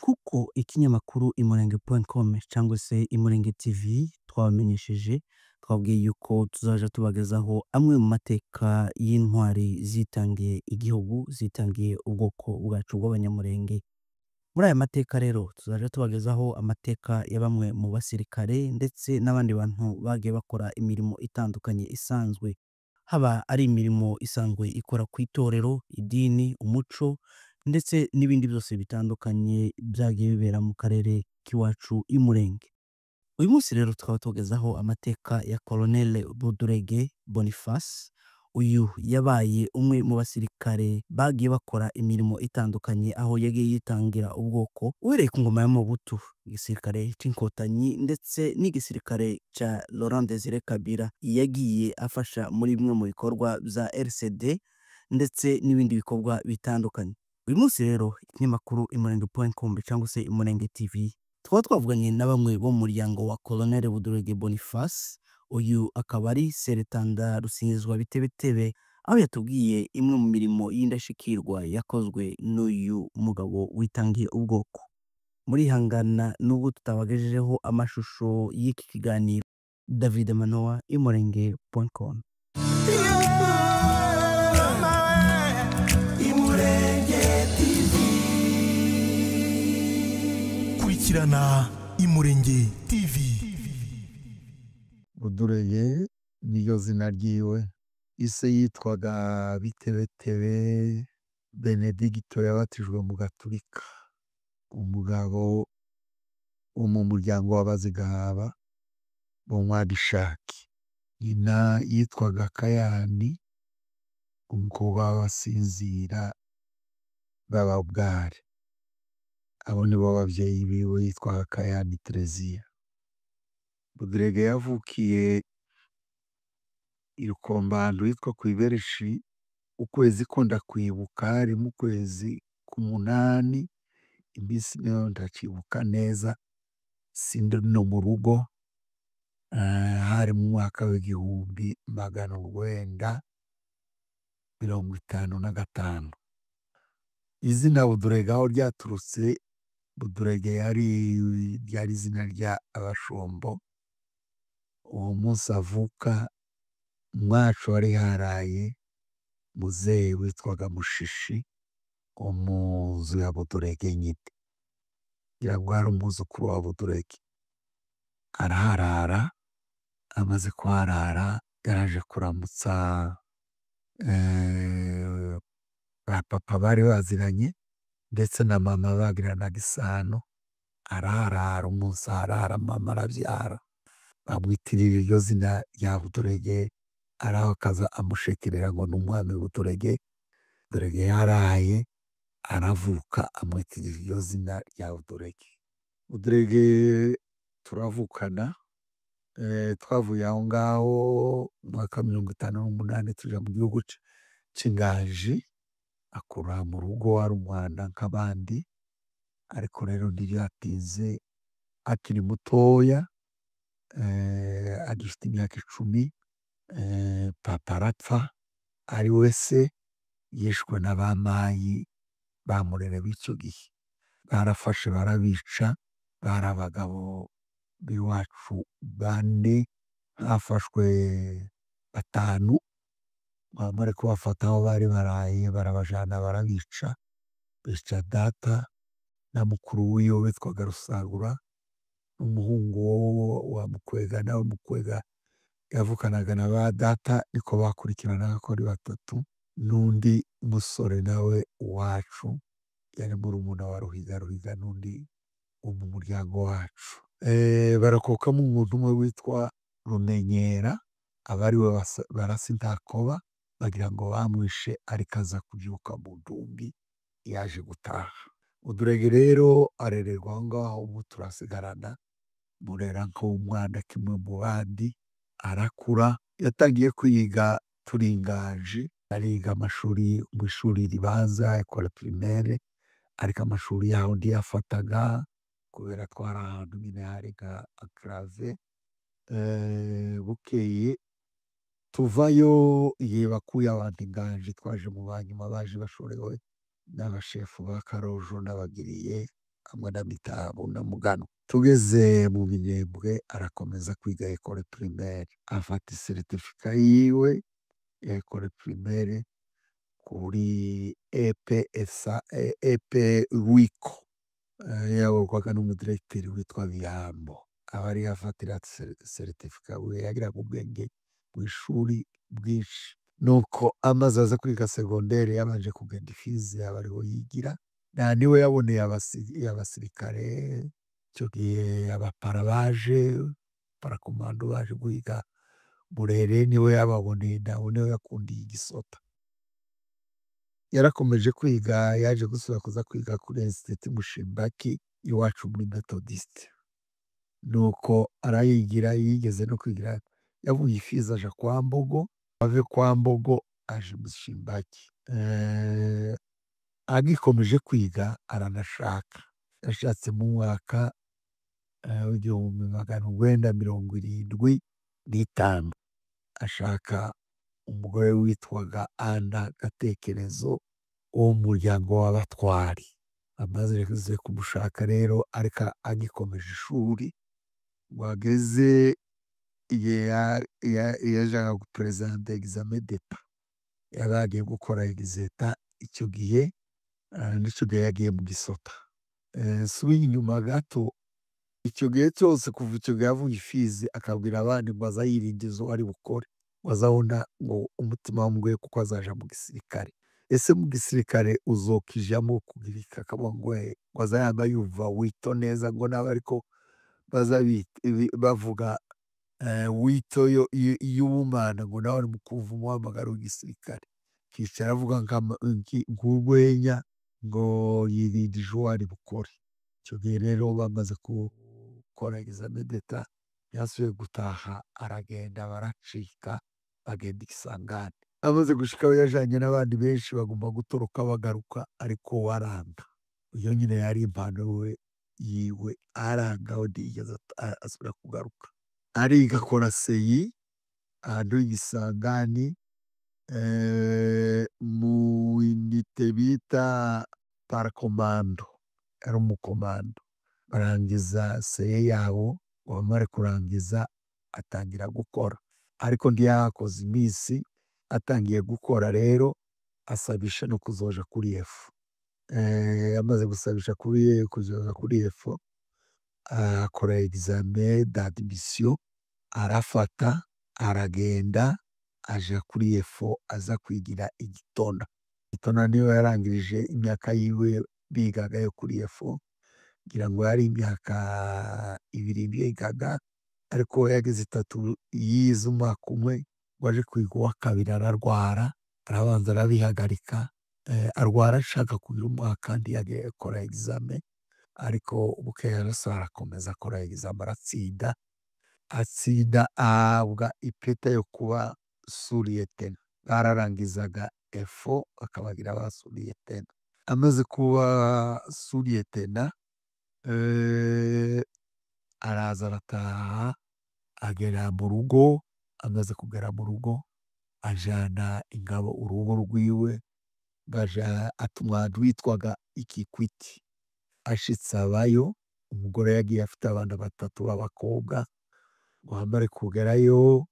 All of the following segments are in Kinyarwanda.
Kuko ikinyamakuru imurenge.com cyangwa se Imurenge TV twabamenyesheje, twabwiye yuko tuzaja tubagezaho amwe mu mateka y'intwari zitangiye igihugu, zitangiye ubwoko bwacu bw'Abanyamurenge. Muri aya mateka rero tuzaja tubagezaho amateka ya bamwe mu basirikare ndetse n'abandi bantu bagiye bakora imirimo itandukanye isanzwe, haba ari imirimo isanzwe ikora ku itorero, idini, umuco ndetse n'ibindi byose bitandukanye byagiye bibera mu karere k'iwacu i Murenge. Uyu munsi rero tukaba tugezaho amateka ya Colonel Budurege Boniface. Uyu yabaye umwe mu basirikare bagiye bakora imirimo itandukanye, aho yagiye yitangira ubwoko uhereye ku ngoma ya Mobutu, igisirikare c'Inkotanyi ndetse n'igisirikare ca Laurent Desire Kabila. Yagiye afasha muri bimwe mu bikorwa bya RCD ndetse n'ibindi bikorwa bitandukanye. Uyu munsi rero ikinyamakuru imurenge.com cyangwa se Imurenge TV tukaba twavuganye na bamwe bo mu muryango wa Colonel Budurege Boniface. Uyu akaba ari Seretanda Rusingizwa Bitebetebe, aho yatubwiye imwe mu mirimo y'indashyikirwa yakozwe n'uyu mugabo witangiye ubwoko. Murihangana nubwo tutabagejejeho amashusho y'iki kiganiro. David Manoa, imurenge.com. Kurikirana Imurenge TV. Budurege niryo zina ryiwe, ise yitwaga Bitebetebe Benedigito, yabatijwe mu Gaturika, umugabo wo mu muryango w'Abazigaba bo Mwadishaki. Nyina yitwaga Kayani, umukobwa w'Abasinzira b'Ababware. Abo nibo babyeyi biwe, yitwaga Kayani Tereziya. Budurege yavukiye i Rukombando hitwa ku Ibereshi, ukwezi ko ndakwibuka hari mu kwezi k'umunani, iminsi niyo ndacibuka neza, sindi no mu rugo, hari mu mwaka w'1955. Izina Budurege aho ryaturutse, Budurege yari ryari izina rya Abashombo. Uwo munsi avuka mwacu wari haraye muzehe witwaga Mushishi wo mu nzu ya Budurege nyine, ngira ngo yari umwuzukuru wa Budurege. Araharara, amaze kuharara yaraje kuramutsa ba papa bari baziranye ndetse na mama bagiranaga isano, araharara umunsi aharara mama arabyara, bamwitirira iryo zina rya Budurege, araho akaza amushekerera ngo ni umwami Budurege. Budurege yaraye aravuka amwitirira iryo zina rya Budurege. Budurege turavukana, twavuye aho ngaho mu mwaka wa 58 tuja mu gihugu c'Inganji, akura mu rugo ari umwana nk'abandi, ariko rero ntibyatinze akiri mutoya, agifite imyaka 10, papa arapfa, ari we se yishwe na ba mayi bamurere b'icyo gihe. Barafashe barabica, bari abagabo b'iwacu bane, hafashwe batanu, bamara kubafata aho bari baraye barabajana barabica, bica data na mukuru wiwe witwaga Rusagura n'umuhungu wa Mukwega, nawe Mukwega yavukanaga na ba data, niko bakurikiranaga ko ari batatu, n'undi musore nawe wacu yari murumuna wa Ruhiga, Ruhiga n'undi wo mu muryango wacu. Barakokamo umuntu umwe witwa Rumenyera, aba ari we barasa intakoba, bagira ngo bamwishe, ariko aza kubyuka mu ntumbi yaje gutaha. Budurege rero arererwa aho ngaho, ubu turasigarana, murera nk'umwana kimwe mu bandi, arakura. Yatangiye kwiga turi Inganji, ariga amashuri mu ishuri ribanza, école primaire, ariko amashuri yaho ntiyafataga kubera twari ahantu nyine hari nka enclave. Bukeye tuvayo igihe bakuye abantu Inganji, twaje mu banyuma baje bashorewe n'abashefu ba Karojo n'Abagiriye, Hamwe na Mitabo na Mugano. Tugeze mu Minembwe arakomeza kwiga école primaire, afata icertificat yiwe ya école primaire kuri EPSA, EP Rwiko, yayoborwaga n'umudiregiteri witwa Bihambo, aba ariho afatira certificat. We yagiraga ubwenge mu ishuri bwinshi. Nuko amaze aza kwiga secondaire, yabanje kugenda i Fizi, aba ariho yigira, na niwe yaboneye abasirikare icyo gihe, abapara baje, parakomando baje guhiga Murere, niwe yababoneye, nawe niwe yakundiye igisota. Yarakomeje kwiga, yaje gusubira kuza kwiga kuri Institut Mushimbaki iwacu muri Methodiste. Nuko arayigira, yigeze no kwigira, yavuye i Fizi aja kwa Mbogo, ave kwa Mbogo aje Mushimbaki. Agikomeje kwiga aranashaka. Yashatse mu mwaka w'1975, ashaka umugore witwaga Ana Gatekerezo wo mu muryango w'Abatwari. Amaze kumushaka rero, ariko agikomeje ishuri, ngo ageze igihe yajaga guperezanta examen d'État, yari agiye gukora exeta icyo gihe, n'icyo gihe yagiye mu gisota. Nsubiye inyuma gato, icyo gihe cyose, kuva icyo gihe avuye i Fizi, akabwira abandi ngo aza yiringiza uwo ari bukore, ngo azabona ngo umutima wamubwiye kuko azaja mu gisirikare. Ese mu gisirikare uzokijamo kugira iki? Akavuga ngo ngo aza yama yumva wito neza, ngo nabe ariko baza bavuga wito y'ubumana, ngo nawe ari mu kumva umuhamagaro w'igisirikare. Akicara avuga nk'urwenya ngo yirindije uwo ari bukore. Icyo gihe rero bamaze gukora examen d'État, yasubiye gutaha, aragenda baracika, bagenda i Kisangani. Amaze gushikayo yajanye n'abandi benshi, bagomba gutoroka bagaruka, ariko we aranga. Iyo nyine yari impano we yiwe, aranga, we ntiyigeze asubira kugaruka. Ariga, akora CI ahantu i Kisangani, mu unité bita paracommando, yari umukomando. Barangiza CE yabo, ngo bamare kurangiza atangira gukora, ariko ntiyahakoze iminsi. Atangiye gukora rero asabisha no kuzoja kuri EFO. Amaze gusabisha kuri kuzoja kuri EFO, akora examen d'admission, arafata, aragenda aja kuri EFO, aza kwigira i Gitona. Gitona niyo yarangirije imyaka yiwe bigaga yo kuri EFO, ngira ngo yari imyaka 2 bigaga, ariko yagize 3, yize umwaka umwe, ngo aje kwiga uwa kabiri ararwara, arabanza arabihagarika, arwara ashaka kugira umwaka, ntiyagiye gukora examen, ariko bukeye arasubira arakomeza akora examen, aratsinda, atsinda ahabwa ipeta yo kuba sous-lieutenant. Bararangizaga EFO bakabagira ba sous-lieutenant. Amaze kuba sous-lieutenant, araza arataha, agera mu rugo. Amaze kugera mu rugo ajana ingabo urugo rwiwe, baja atuma ahantu hitwaga Ikikwiti. Ashitse abayo, umugore yagiye afite abana batatu b'abakobwa, ngo bamare kugerayo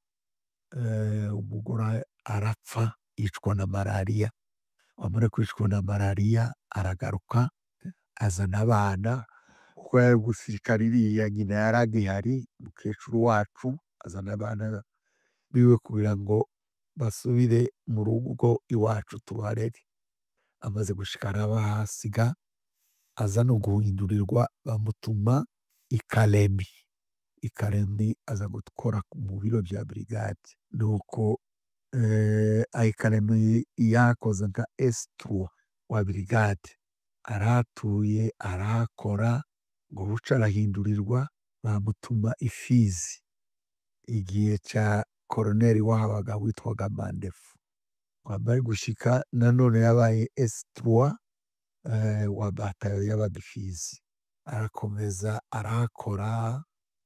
umugore arapfa, yicwa na malariya. Wamara kwicwa na malariya aragaruka, azana abana, kuko yari umusirikare iriya, nyina yari agihari, umukecuru wacu, azana abana biwe kugira ngo basubire mu rugo iwacu tubarere. Amaze gushika arabahasiga, aza no guhindurirwa, bamutuma i Kalemi. I Kalemi aza gukora mu biro bya brigade. Nuko i Kalemi yakoze nka S3 wa brigade, arahatuye, arahakora, ngo buce arahindurirwa, bamutuma i Fizi igihe ca koroneri wahabaga witwaga Mandefu. Wamara gushika nanone yabaye S3 wa batayo yabaga i Fizi, arakomeza arahakora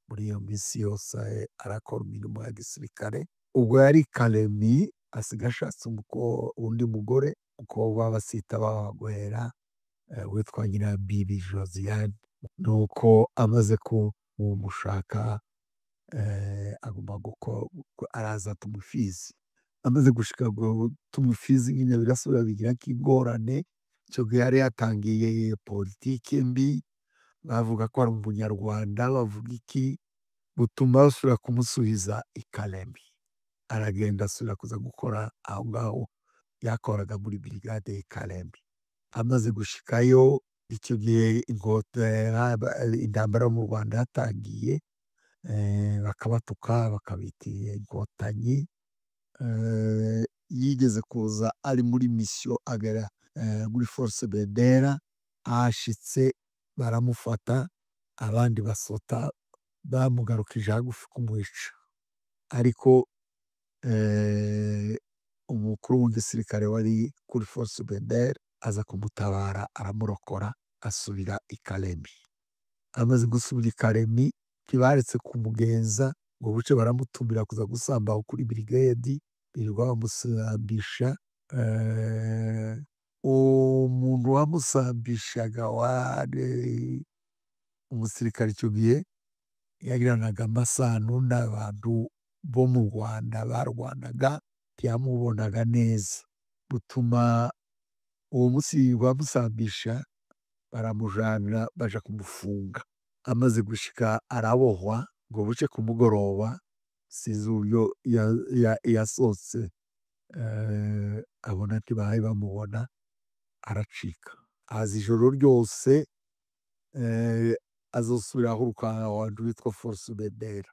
muri iyo minsi yose, arakora imirimo ya gisirikare. Ubwo yari Kalemi asiga ashatse undi mugore, umukobwa w'Abasita b'Abagwera, Witwa Nyirabibi Josiane. Nuko amaze kumushaka aguma araza tumufizi. Amaze gushika tumufizi nyine birasubira bigira nk'ingorane. Ico gihe yari yatangiye politike mbi, bavuga ko ari umunyarwanda, bavuga iki, butuma basubira kumusubiza i Kalemi. Aragenda asubira kuza gukora aho ngaho yakoraga muri brigade y'i Kalemi. Amaze gushikayo icyo gihe intambara yo mu Rwanda yatangiye, bakabatuka bakabita inkotanyi. Yigeze kuza ari muri mission agera muri Force Bendera, ahashitse baramufata, abandi basota bamugarukije hagufi kumwica. Ariko umukuru w'igisirikare wari kuri Force Bendera aza kumutabara aramurokora asubira i Kalemi. Amaze gusubira i Kalemi ntibaretse kumugenza ngo buce baramutumira kuza gusamba aho kuri brigade, birirwa bamusambisha. Umuntu wamusambishaga wari umusirikare icyo gihe yagiranaga amasano n'abantu bo mu Rwanda barwanaga, ntiyamubonaga neza. Butuma uwo munsi bamusambisha baramujana baja kumufunga. Amaze gushika arabohwa ngo buce ku mugoroba, sinzi uburyo yasohotse, abona ntibahaye bamubona aracika. Aza ijoro ryose azosubira ahuruka ahantu hitwa Force Bendera.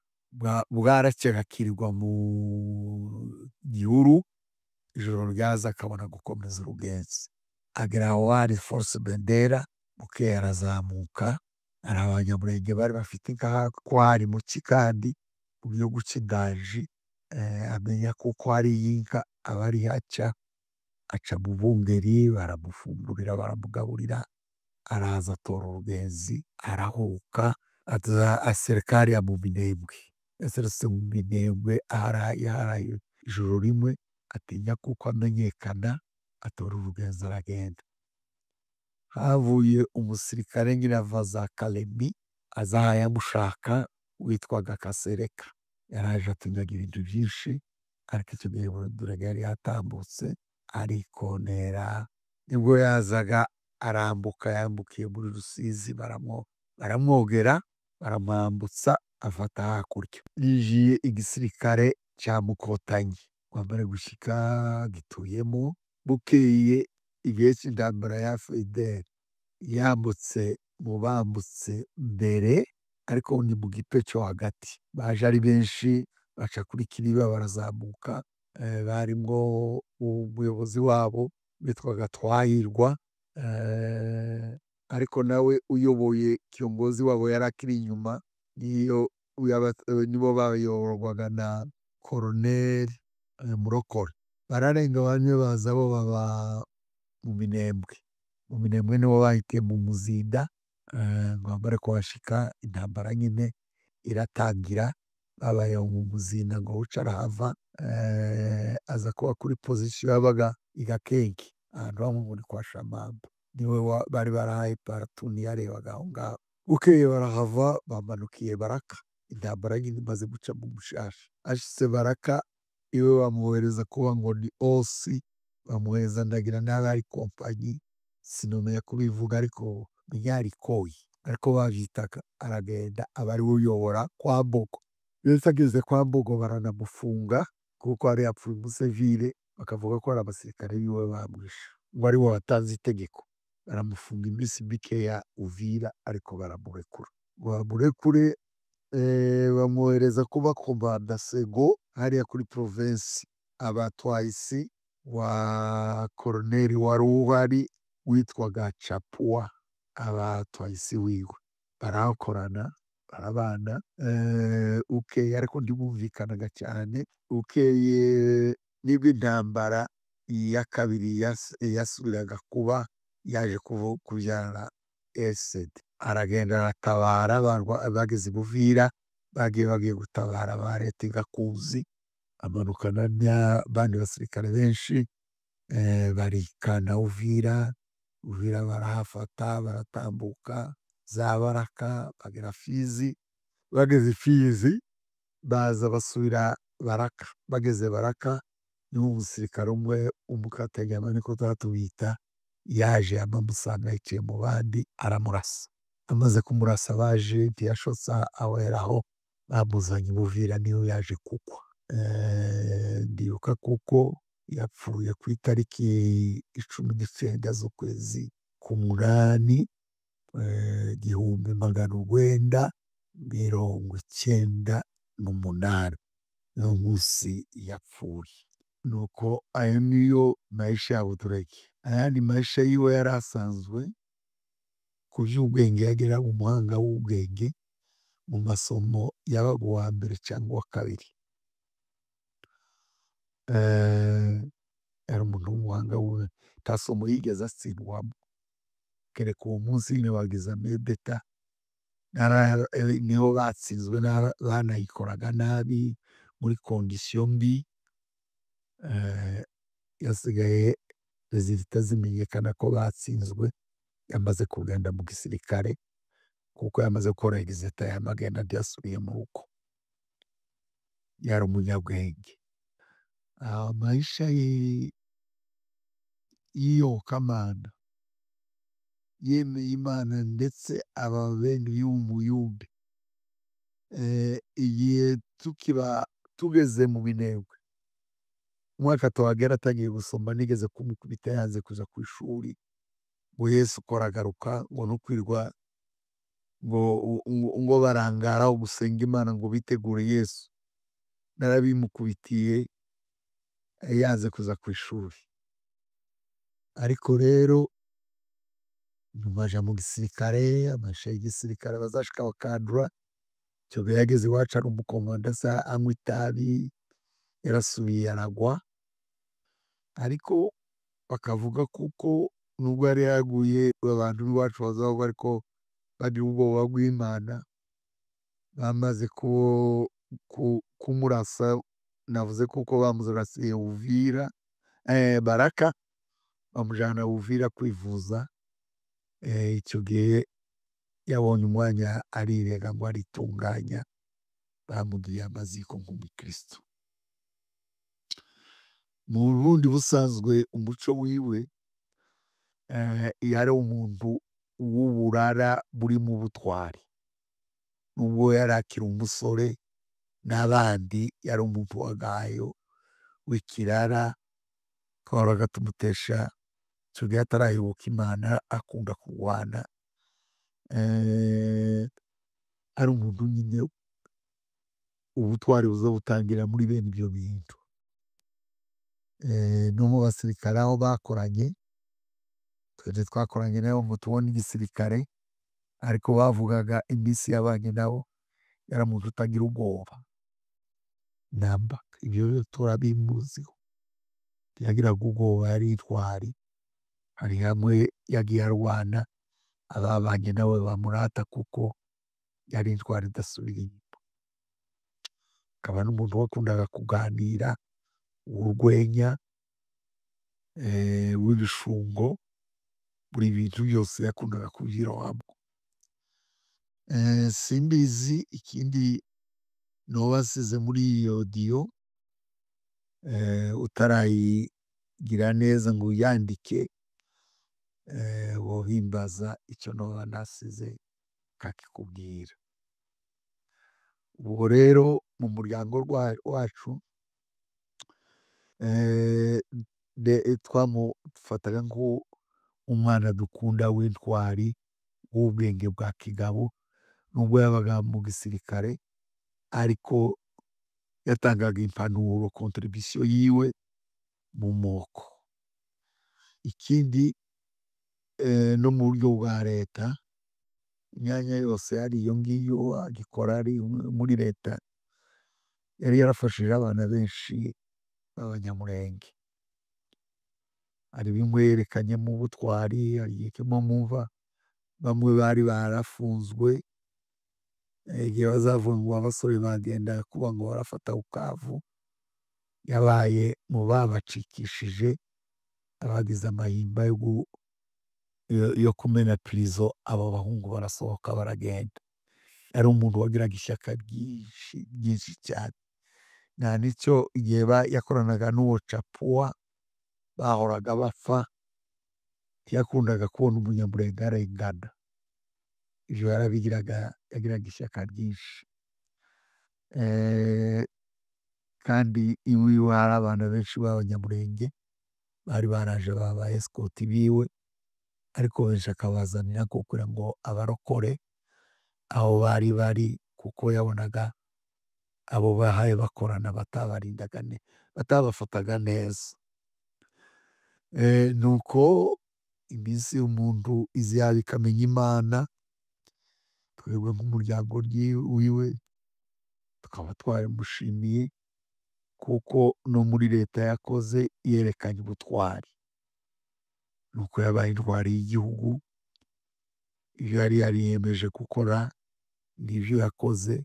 Bwarakeye akirirwa mu gihuru, ijoro ryaza akabona gukomeza urugenzi. Agera aho hari Force Bendera, bukeye arazamuka, hari abanyamurenge bari bafite inka ko hari mu Kikandi, mu gihugu c'inganji, amenya kuko hari inka aba ariho aca, aca mu bungeri baramufungurira baramugaburira, araza atora urugenzi arahuka, aza asereka hariya mu Minembwe. Yaserutse mu Minembwe yaharaye ijoro rimwe, atinya kuko amenyekana, atora urugenzi aragenda. Havuye umusirikare nyine ava za Kalemi, aza aho yamushaka witwaga Kasereka. Yaraje atunyaga ibintu byinshi, ariko icyo gihe Mudurage yari yatambutse arikonera. Nibwo yazaga arambuka, yambukiye muri Rusizi, baramwogera, baramwambutsa afata hakurya. Yinjiye igisirikare cya Mukotanyi. Wamara gushika gituyemo, bukeye igihe c'intambara ya FDL yambutse mu bambutse mbere, ariko ni mu gipe cyo hagati. Baje ari benshi baca kuri Kiriba barazamuka, barimwo umuyobozi wabo witwaga Twahirwa, ariko nawe uyoboye kiongozi wabo yari akiri inyuma, nibo bayoborwaga na Colonel Murokore. Bararenga bamwe baza bo baba mu Minembwe. Mu Minembwe nibo bahitiye mu Muzinda, ngo bamare kuhashika intambara nyine iratangira, babaye mu Muzinda ngo buce arahava, aza kuba kuri position yabaga i Gakenke, ahantu hamwe ngo ni kwa Shamamba. Niwe bari barahaye paratuni yarebaga aho ngaho. Bukeye barahava bamanukiye Baraka, intambara nyine imaze guca mu mushasha. Ashitse Baraka iwe bamwohereza kuba ngo ni osi, bamuhereza ndagira nabi ari kompanyi, sinomenya kubivuga ariko menya ari koyi, ariko bavyitaga. Aragenda aba ariwe uyobora kwa Mbogo. Ndetse ageze kwa Mbogo baranamufunga kuko hari yapfuye umusivile, bakavuga ko ari abasirikare biwe bamwishe, ngo ariwe watanze itegeko. Baramufunga iminsi mikeya Uvira, ariko baramurekura. Ngo bamurekure, bamwohereza kuba komanda sego hariya kuri provinsi abatwayisi wa koroneri wari uhari witwaga Chapua, abatwayisi wiwe. Barakorana barabana, ukeye ariko ntibumvikanaga cyane. Ukeye nibwo intambara ya kabiri yasubiraga kuba, yaje kubyara RCD. Aragenda aratabara, bageze Buvira, bagiye gutabara ba leta igakuzi, amanukana n'abandi basirikare benshi, barikana Uvira, Uvira barahafata baratambuka za Baraka bagera Fizi, bageze Fizi baza basubira Baraka, bageze Baraka niho umusirikare umwe w'umukatanyama niko tuba yaje amusanga yicaye mu bandi aramurasa, amaze kumurasa baje ntiyashotse ahweraho bamuzanye i Buvira niho yaje kugwa. Ndibuka kuko yapfuye ku itariki 19 z'ukwezi k'umunani 1998 niwo munsi yapfuye. Nuko ayo niyo maisha ya Budurege. Ayandi maisha yiwe yari asanzwe ku by'ubwenge yagiraga umuhanga w'ubwenge mu masomo yabaga uwa mbere cyangwa uwa kabiri. Yari umuntu w'umuhanga nta somo yigeze atsindwamo kereka uwo munsi nyine wa examen d'etat niho batsinzwe banayikoraga nabi muri condition mbi, yasigaye résultat zimenyekana ko batsinzwe yamaze kugenda mu gisirikare kuko yamaze gukora exetat yama agenda ntiyasubiye mu rugo. Yari umunyabwenge. Maisha y'iyobokamana yemeye Imana ndetse aba bene y'umuyumbe. Igihe tukiba tugeze mu Minembwe, umwaka tuhagera atangiye gusoma nigeze kumukubita yanze kuja ku ishuri ngo Yesu ko aragaruka ngo no kwirwa ngo barangara aho gusenga Imana ngo bitegure Yesu. Narabimukubitiye yanze kuza ku ishuri. Ariko rero nyuma aja mu gisirikare, amasha y'igisirikare bazashika bakandura, icyo gihe yageze iwacu ari umukomando asa anywa itabi, yarasubiye aragwa, ariko bakavuga kuko nubwo yari yaguye abantu b'iwacu bazavuga ariko bagira ubwoba bw'Imana, bamaze kumurasa navuze kuko bamurasiye Uvira, Baraka, bamujana Uvira kwivuza, icyo gihe yabonye umwanya arirega ngo aritunganya, bamuduye amaziko nk'umukristo. Mu bundi busanzwe umuco wiwe yari umuntu w'uburara burimo ubutwari. Nubwo yari akiri umusore n'abandi yari umuntu w'agayo w'ikirara, twahoraga tumutesha icyo gihe atarayoboka Imana akunda kurwana, ari umuntu nyine ubutwari buza butangira muri bene ibyo bintu. No mu basirikare aho bakoranye, twebwe twakoranye nabo ngo tubone igisirikare, ariko bavugaga iminsi yabanye nabo yari umuntu utagira ubwoba namba, ibyo rero turabimuziho. Ntiyagiraga ubwoba yari intwari, hari hamwe yagiye arwana ababanye nawe bamurata kuko yari intwari idasubira inyuma. Akaba n'umuntu wakundaga kuganira urwenya w'ibishungo, buri bintu byose yakundaga kubyirohamo. Simbizi ikindi noba nsize muri iyo audio utarayigira neza ngo uyandike, wohimbaza icyo noba nasize nkakikubwira. Ubwo rero mu muryango wacu twamufataga nk'umwana dukunda w'intwari w'ubwenge bwa kigabo, nubwo yabaga mu gisirikare ariko yatangaga impanuro contribution yiwe mu moko. Ikindi no mu buryo bwa leta, imyanya yose ari iyo ngiyo agikora ari muri leta, yari yarafashije abana benshi b'Abanyamulenge. Hari bimwe yerekanyemo ubutwari, hari igihe kimwe mwumva bamwe bari barafunzwe, igihe bazavuga ngo abasore bagenda kuba ngo barafata Bukavu, yabaye mu babacikishije abagize amahimba yo yo kumena prison, abo bahungu barasohoka baragenda. Yari umuntu wagiraga ishyaka ryinshi ryinshi cyane. Nta n'icyo igihe yakoranaga n'uwo Capuwa bahoraga bapfa, ntiyakundaga kubona Umunyamulenge arengana. Ibyo yarabigiraga, yagiraga ishyaka ryinshi. Kandi iwiwe hari abana benshi b'Abanyamulenge bari baraje baba ba escort biwe, ariko benshi akabazanira kugira ngo abarokore aho bari bari, kuko yabonaga abo bahaye bakorana batabarindaga batabafataga neza. Nuko iminsi y'umuntu izaba ikamenya Imana, twebwe nk'umuryango wiwe tukaba twaramushimiye kuko no muri leta yakoze yerekanye ubutwari. Nuko yabaye intwari y'igihugu, ibyo yari yariyemeje gukora nibyo yakoze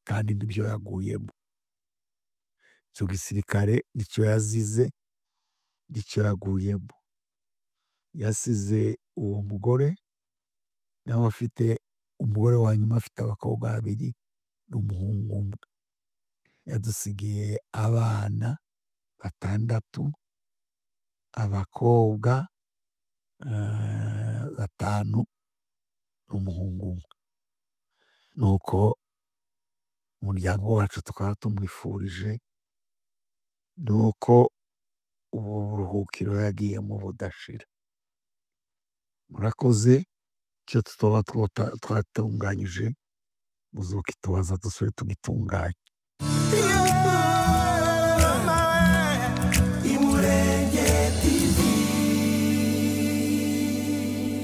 kandi nibyo yaguyemo. Icyo gisirikare nicyo yazize, nicyo yaguyemo. Yasize uwo mugore nawe afite umugore wa nyuma afite abakobwa babiri n'umuhungu umwe. Yadusigiye abana batandatu, abakobwa batanu n'umuhungu umwe. Nuko umuryango wacu tukaba tumwifurije nuko ubu buruhukiro yagiyemo budashira. Murakoze, icyo tutaba twatunganyije muzokitubaza dusubire tugitunganye.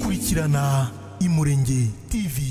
Kurikirana Imurenge TV.